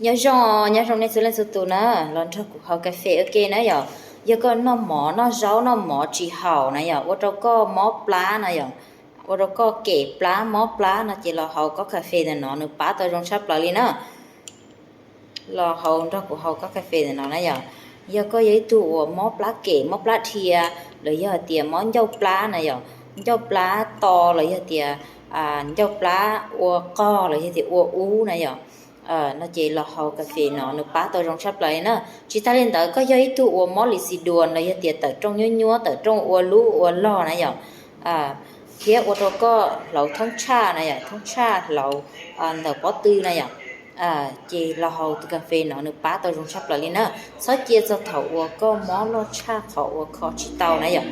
Nyob zoo, nyob zoo nej txhua leej txhua tus na, los nrog kuv haus kas fes ua ke na yom. Yog koj noj mov noj zaub noj mov tsis haum na yom, ua rau koj mob plab na yom, ua rau koj kem plab mob plab no ces los haus koj kas fes ntawm no nws pab tau zoo tshaj plaws li na. Los haus nrog kuv haus koj kas fes ntawm no na yom. Yog koj yog ib tug uas mob plab kem mob plab dhia, los yog hais tias mob ncauj plab na yom, ncauj plab to los yog tias ncauj plab ua qog los yog tias ua ub na yom, no ces los haus kas fes no nws pab tau zoo tshaj plaws li na. Tsis tas li ntawd koj yog ib tug uas mob lis xis duas los yog tias tawm rooj nyuab nyuab tawm rooj ua lub ua log na yom, thiab ua rau koj hlauv thoob tshaj na yom, thoob tshaj hlauv ntawm pob tw na yom, ces los haus tus kas fes no nws pab tau zoo tshaj plaws li na. Txhob cia txog thaum uas koj mob loj tshaj qhov uas kho tsis tau na yom.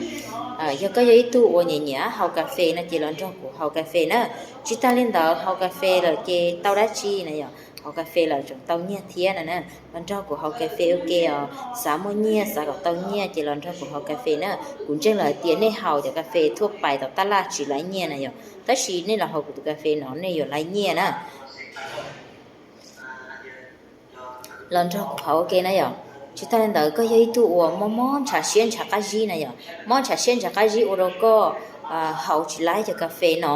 Yog koj yog ib tug uas nyiam nyiam haus kas fes no ces los nrog kuv haus kas fes na. Tsis tas li ntawd haus kas fes lawm ces tau dab tsi na yom, haus kas fes lawm tseem tau nyiaj thiab na na. Los nrog kuv haus kas fes ua ke os, xav muaj nyiaj xav kom tau nyiaj ces los nrog kuv haus kas fes na. Kuv ntseeg lawm hais tias nej haus cov kas fes thuaj pais tom taj laj tsis laib nyiaj na yom, tab sis nej los haus kuv tus kas fes no nej yuav laib nyiaj na. Los nrog kuv haus ua ke na yom. Tsis tas li ntawd koj yog ib tug uas mob mob ntshav siab ntshav qab zib na yom, mob ntshav siab ntshav qab zib ua rau koj haus tsis laib cov kas fes no.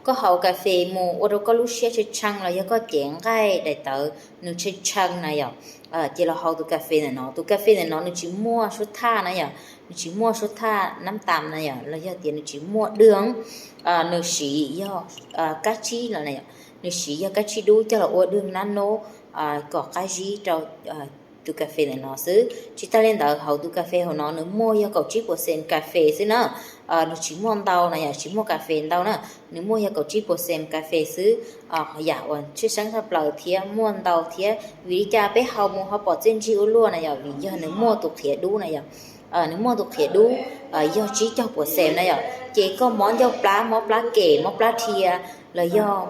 Koj haus kas fes mus ua rau koj lub siab tshee tshee los yog koj cev nqaij daim tawv nws tshee tshee na yom, ces los haus tus kas fes ntawm no. Tus kas fes ntawm no nws tsis muaj suab thaj na yom, nws tsis muaj suab thaj nab tas na yom, los yog tias nws tsis muaj dwg, nws siv yog kab tsib los na yom, nws siv yog kab tsib dub coj los ua dwg nab nub kom qab zib rau tus kas fes ntawm no xwb. Tsis tas li ntawd haus tus kas fes hauv no nws muaj yog kaum tsib puas xees kas fes xwb na. Nws tsis muaj ntau na yom, tsis muaj kas fes ntau na, nws muaj yog kaum tsib puas xees kas fes xwb. Yam uas tshwj xeeb tshaj plaws thiab muaj ntau thiab vim li cas peb haus mus ho pom txiaj ntsig ua luaj na yom, vim yog nws muaj tus qhiav dub na yom. Nws muaj tus qhiav dub yog tsib caug puas xees na yom, ces koj mob ncauj plab mob plab kem mob plab dhia los yog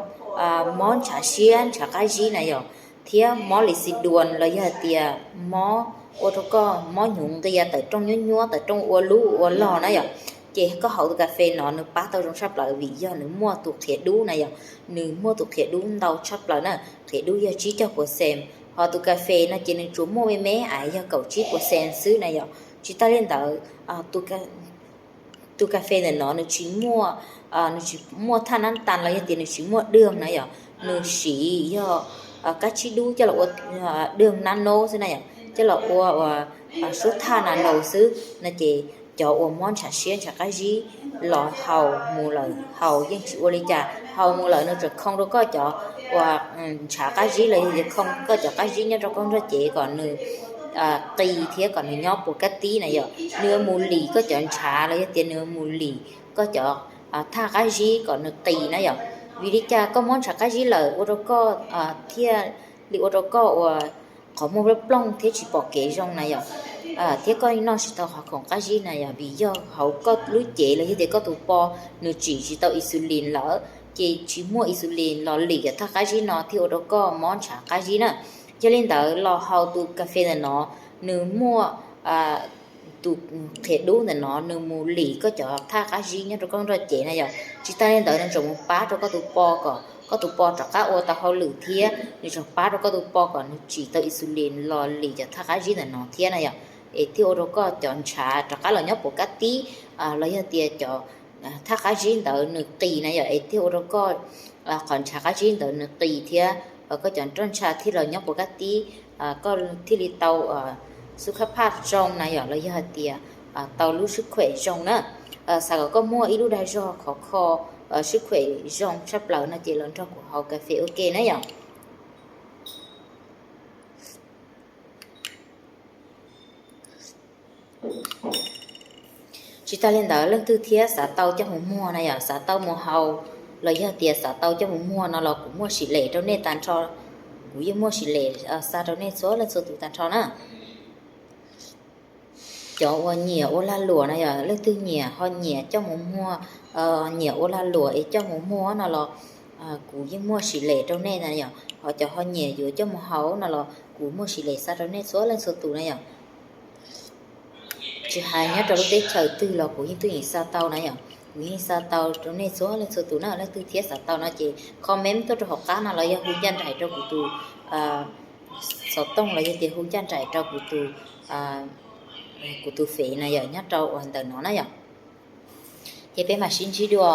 mob ntshav siab ntshav qab zib na yom, thiab mob lis xis duas los yog hais tias mob ua rau koj mob hnyuv nqia tawm rooj nyuab nyuab tawm rooj ua lub ua log na yom, ces koj haus tus kas fes no nws pab tau zoo tshaj plaws vim yog nws muaj tus qhiav dub na yom, nws muaj tus qhiav dub ntau tshaj plaws na, qhiav dub yog tsib caug puas xees, ho tus kas fes no ces nws tsuas muaj me me es yog kaum tsib puas xees xwb na yom. Tsis tas li ntawd tus kas fes ntawm no nws tsis muaj, nws tsis muaj thaj nab tas los yog tias nws tsis muaj dwg na yom, nws siv yog kab tsib dub coj los ua dwg nab nub xwb na yom, coj los ua suab thaj na nus xwb no ces cov uas mob ntshav siab ntshav qab zib los haus mus lawm haus yeej tsis ua li cas, haus mus lawm nws tseem khoo rau koj cov uas ntshav qab zib los yog tias khoo koj cov qab zib nyob rau koj nrog cev kom nws qis thiab kom nws nyob puas kab tib na yom, nws yuav mus lim koj cov ntshav los yog tias nws yuav mus lim koj cov thaj qab zib kom nws qis na yom. Vim li cas koj mob ntshav qab zib lawm ua rau koj thiaj li ua rau koj uas qhov muag plooj plooj thiab tsis pom kev zoo na yom, thiab koj noj tsis tau qhov khoom qab zib na yom, vim yog hauv koj lub cev los yog tias koj tus po nws tsim tsis tau insulin lawm, ces tsis muaj insulin los lim cov thaj qab zib no thiaj ua rau koj mob ntshav qab zib na. Yog li ntawd los haus tus kas fes ntawm no, nws muaj tus qhiav dub ntawm no nws mus lim koj cov thaj qab zib nyob rau koj nrog cev na yom. Tsis tas li ntawd nws tseem mus pab rau koj tus po kom koj tus po rov qab ua tau hauj lwm thiab nws tseem pab rau koj tus po kom nws tsim tau insulin los lim cov thaj qab zib ntawm no thiab na yom, es thiaj ua rau koj cov ntshav rov qab los nyob puas kab tib los yog tias cov thaj qab zib ntawd nws qis na yom, es thiaj ua rau koj qhov ntshav qab zib ntawd nws qis thiab koj cov nroj ntsha thiaj los nyob puas kab tib, koj thiaj li tau xub khab phaj zoo na yom, los yog hais tias tau lub swb khuem zoo na. Xav kom koj muaj ib lub dag zog khov kho, swb khuem zoo tshaj plaws no ces los nrog kuv haus kas fes ua ke na yom. Tsis tas li ntawd leej twg thiab xav tau coj mus muag na yom, xav tau mus haus los yog tias xav tau coj mus muag no los kuv muaj sim lem rau nej tag nrho, kuv yeej muaj sim lem xa rau nej txhua leej txhua tus tag nrho na. Cov uas nyiam ua lag luam na yom, leej twg nyiam ho nyiam coj mus muag, nyiam ua lag luam es coj mus muag no los kuv yeej muaj sim lem rau nej na yom, ho cov ho nyiam yuav coj mus haus no los kuv muaj sim lem xa rau nej txhua leej txhua tus na yom. Tsis hais nyob rau lub teb chaws twg los kuv yeej tuaj yeem xa tau na yom, kuv yeej xa tau rau nej txhua leej txhua tus na. Leej twg thiab xav tau no ces comment tuaj rau hauv qab no los yog hu ncaj nraim rau kuv tus xov tooj los yog tias hu ncaj nraim rau kuv tus, kuv tus fev na yom, nyob rau uas ntawm no na yom. Ces peb mam sib ntsib dua.